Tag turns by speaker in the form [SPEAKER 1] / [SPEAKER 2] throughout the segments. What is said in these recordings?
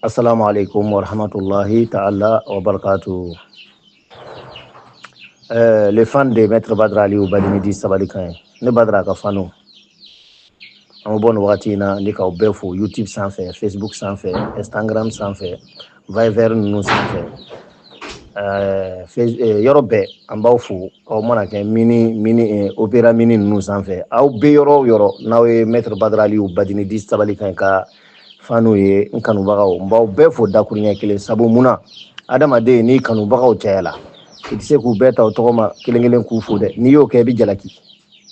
[SPEAKER 1] Assalamu alaikum wa rahmatullahi ta'ala wa barakatuh. Les fans de Maître Badra Aliou Badinidi Sabalikan, ne Badra ka fanu. An bɛ bɔ nin wagati in na ni k'aw bɛɛ fo YouTube sanfɛ, Facebook sanfɛ, Instagram sanfɛ, Viber ninnu sanfɛ. Yɔrɔ bɛɛ an b'aw fo. Aw mana kɛ mini mini Opera Mini ninnu sanfɛ, aw bɛ yɔrɔ o yɔrɔ n'aw ye Maître Badra Aliou Badinidi Sabalikan ka fanu ye, n kanubagaw, n b'aw bɛɛ fo dakuruɲɛ kelen. Sabu mun na? Adamaden, n'i kanubagaw cayala, i tɛ se k'u bɛɛ ta o tɔgɔ ma kelen kelen k'u fo dɛ. N'i y'o kɛ, i bɛ jalaki.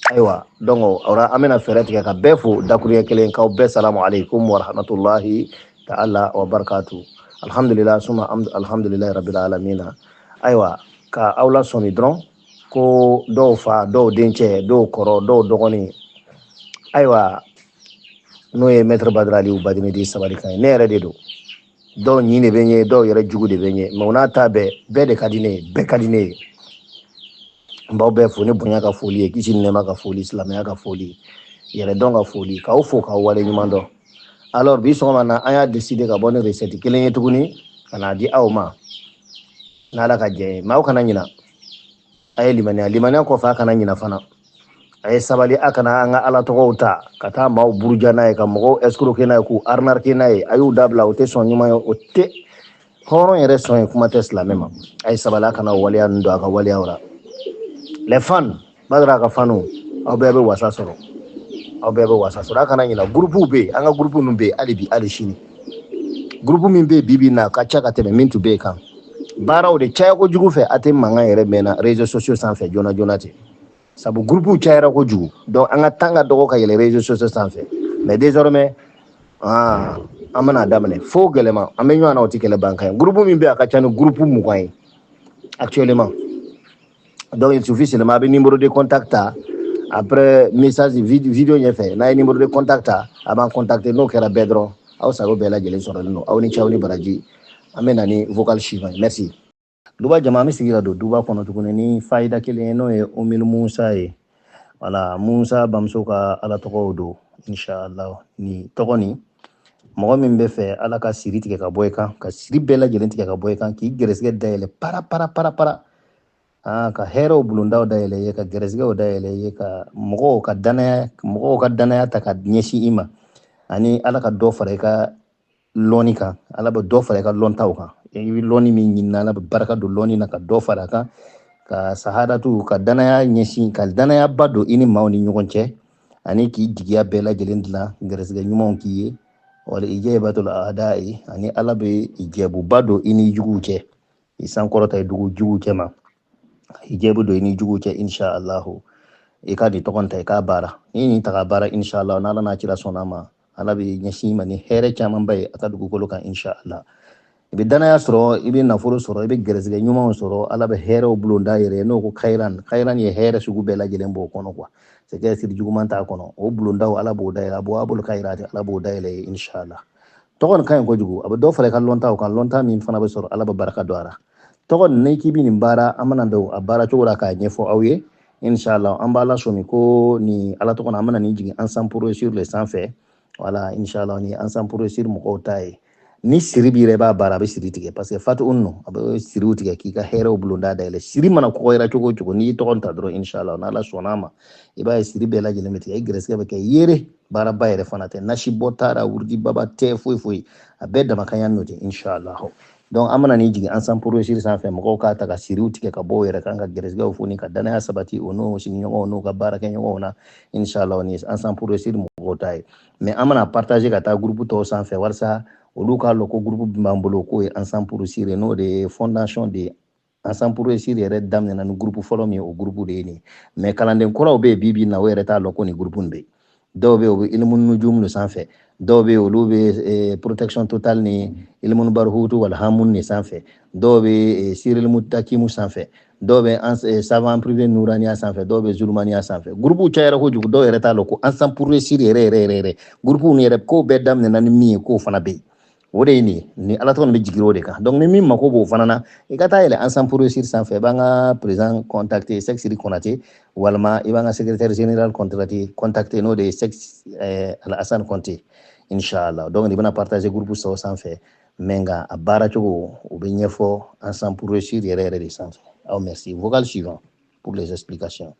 [SPEAKER 1] Ayiwa, donc o la an bɛna fɛɛrɛ tigɛ ka bɛɛ fo dakuruɲɛ kelen, k'aw bɛɛ salamu aleykum wa rahmatulahi ta'ala wa barakatu. Alhamdulillah, suma alhamdulilahi rabbil alamina. Ayiwa, ka aw lasɔmi dɔrɔn ko dɔw fa, dɔw dencɛ, dɔw kɔrɔ, dɔw dɔgɔnin, ayiwa, n'o ye Maître Badra Aliou Badinidi Sabalikan ye, ne yɛrɛ de don. Dɔw ɲin de bɛ n ye, dɔw yɛrɛ jugu de bɛ n ye, mais o n'a ta bɛɛ, bɛɛ de ka di ne ye, bɛɛ ka di ne ye. N b'aw bɛɛ fo ni bonya ka foli ye, kisi ni nɛɛma ka foli, silamɛya ka foli, yɛrɛdɔn ka foli, k'aw fo k'aw wale ɲuman dɔn. Alors, bi sɔgɔma na, an y'a décidé ka bɔ ni recette kelen ye tuguni ka n'a di aw ma n'Ala ka jɛ ye. Mais aw kana ɲina, a ye limaniya. Limaniya kɔfɛ, a kana ɲina fana, a ye sabali. A kana an ka Ala tɔgɔw ta ka taa maaw buruja n'a ye, ka mɔgɔw escroquer n'a ye, k'u arnaquer n'a ye. A y'u dabila, o tɛ sɔn ɲuman ye, o tɛ hɔrɔn yɛrɛ sɔn ye, kuma tɛ silamɛ ma. A ye sabali, a kana waleya ninnu don a ka waleyaw la. Les fans, Badara ka fanu, aw bɛɛ bɛ wasa sɔrɔ, aw bɛɛ bɛ wasa sɔrɔ. A kana ɲina, groupe bɛ yen, an ka groupe ninnu bɛ yen hali bi, hali sini. Groupe min bɛ yen bi bi in na, a ka ca ka tɛmɛ min tun bɛ yen kan. Baaraw de caya kojugu fɛ, a tɛ mankan yɛrɛ mɛnna réseaux sociaux sanfɛ joona joona ten, sabu groupe cayara kojugu. Donc an ka temps ka dɔgɔ ka yɛlɛ réseaux sociaux sanfɛ. Mais désormais, ah, an bɛna daminɛ fo gɛlɛma, an bɛ ɲɔgɔn na, o tɛ kɛlɛ ban kan ye. Groupe min bɛ yen, a ka ca ni groupe 20 ye actuellement. Donc il suffit seulement a bɛ numéro de contact ta après message vidéo ɲɛfɛ. N'a ye numéro de contact ta, a b'an contacter. N'o kɛra bɛɛ dɔrɔn, aw sago bɛɛ lajɛlen sɔrɔlen don. Aw ni ce, aw ni baraji. An bɛ na ni vocal suivant ye. Merci. Duba jama, an bɛ sigi ka don duba kɔnɔ tuguni ni fayida kelen ye, n'o ye Umil Musa ye. Wala Musa bamuso ka Ala tɔgɔw don. Inshallah, ni tɔgɔ nin, mɔgɔ min bɛ fɛ Ala ka siri tigɛ ka bɔ i kan, ka siri bɛɛ lajɛlen tigɛ ka bɔ i kan, k'i gɛrɛsɛgɛ dayɛlɛ para para para para, aa, ka hɛrɛw bulondaw dayɛlɛ ye, ka gɛrɛsɛgɛw dayɛlɛ ye, ka mɔgɔw ka danaya, mɔgɔw ka danaya ta ka ɲɛsin i ma, ani Ala ka dɔ fara i ka lɔnni kan, Ala bɛ dɔ fara i ka lɔntaw kan. I bɛ lɔnni min ɲini, Ala bɛ barika don lɔnni na ka dɔ fara a kan, ka sahadatu, ka danaya ɲɛsin, ka danayaba don i ni maaw ni ɲɔgɔn cɛ, ani k'i jigiya bɛɛ lajɛlen dilan, gɛrɛsɛgɛ ɲumanw k'i ye, wala ijabatul a'da'i, ani Ala bɛ jɛbuba don i ni juguw cɛ, i sankɔrɔta i dugu juguw cɛ ma, hijabu don i ni juguw cɛ. Insha Allahu, i ka di tɔgɔ ta, i k'a baara. Ni nin ta ka baara, insha Allah, n'Ala n'a kira sɔnna ma, Ala bɛ ɲɛsin i ma ni hɛrɛ camanba ye a ka dugukolo kan. Insha Allah, i bɛ danaya sɔrɔ, i bɛ nafolo sɔrɔ, i bɛ gɛrɛsɛgɛ ɲumanw sɔrɔ, Ala bɛ hɛrɛw bulonda yɛrɛ. N'o ko kairan, kairan ye hɛrɛ sugu bɛɛ lajɛlen b'o kɔnɔ quoi, c'est que siri juguman t'a kɔnɔ. O bulondaw, Ala b'o dayɛlɛ, a b'o bolo kairati, Ala b'o dayɛlɛ insha Allah. Tɔgɔ nin ka ɲi kojugu, a bɛ dɔ fara i ka lɔntaw kan, lɔnta min fana bɛ sɔrɔ, Ala bɛ barika don a la. Tɔgɔ nin, n'i k'i bɛ nin baara, an bɛna don a baara cogo la k'a ɲɛfɔ aw ye inshallah. An b'a lasɔmi ko ni Ala tɔgɔ na, an bɛna nin jigin Ensemble pour réussir le sanfɛ. Wala inshallah, ni Ensemble pour réussir mɔgɔw ta ye, ni siri b'i yɛrɛ, i b'a baara, a bɛ siri tigɛ, parce que fatu nɔ, a bɛ siriw tigɛ k'i ka hɛrɛw bulonda dayɛlɛ. Siri mana kɔgɔyara cogo o cogo, n'i y'i tɔgɔ ta dɔrɔn, inshallah, n'Ala sɔnna a ma, i b'a ye siri bɛɛ lajɛlen bɛ tigɛ, i gɛrɛsɛgɛ bɛ kɛ yere. Baaraba yɛrɛ fana tɛ, nasi bɔ t'a la, wurudi baba tɛ, foyi foyi, a bɛɛ damakanya n'o tɛ inshallah. Donc an bɛna nin jigin Ensemble pour réussir sanfɛ, mɔgɔw k'a ta ka siriw tigɛ ka bɔ u yɛrɛ kan, ka gɛrɛsɛgɛw foni, ka danaya sabati o n'o sigiɲɔgɔnw n'u ka baarakɛɲɔgɔnw na. Inshallah, ni Ensemble pour réussir mɔgɔw ta ye. Mais an bɛna partager ka taa groupe tɔw sanfɛ, walasa olu k'a lɔn ko groupe min b'an bolo, k'o ye Ensemble pour réussir ye, n'o de ye fondation de Ensemble pour réussir yɛrɛ daminɛna ni groupe fɔlɔ min ye, o groupe de ye nin ye. Mais kalanden kuraw bɛ yen bi bi in na, o yɛrɛ t'a lɔn ko nin groupe nin bɛ yen. Dɔw bɛ yen, u bɛ ilimu nujum sanfɛ, dɔw bɛ yen, olu bɛ protection totale ni ilimu baruhutu wala hamun ni sanfɛ, dɔw bɛ sirilimu takimu sanfɛ, dɔw bɛ savant privé nuraniya sanfɛ, dɔw bɛ zulumaniya sanfɛ. Groupe cayara kojugu, dɔw yɛrɛ t'a lɔn ko Ensemble pour réussir yɛrɛ yɛrɛ yɛrɛ yɛrɛ groupe nin yɛrɛ ko bɛɛ daminɛna ni min ye, k'o fana bɛ yen. O de ye nin ye, ni Ala tɔgɔ nin bɛ jigin o de kan. Donc ni min mako b'o fana na, i ka taa yɛlɛ Ensemble pour réussir sanfɛ, i b'an ka président contacter, Cheick Siri Konate, walima i b'an ka secrétaire général contacter, n'o de ye Cheick Alassane Konte, inshallah. Donc nin bɛna partager groupe sɔrɔ sanfɛ. Mais nka a baara cogo, o bɛ ɲɛfɔ Ensemble pour réussir yɛrɛ yɛrɛ de sanfɛ. Aw merci. Vocal suivant pour les explications.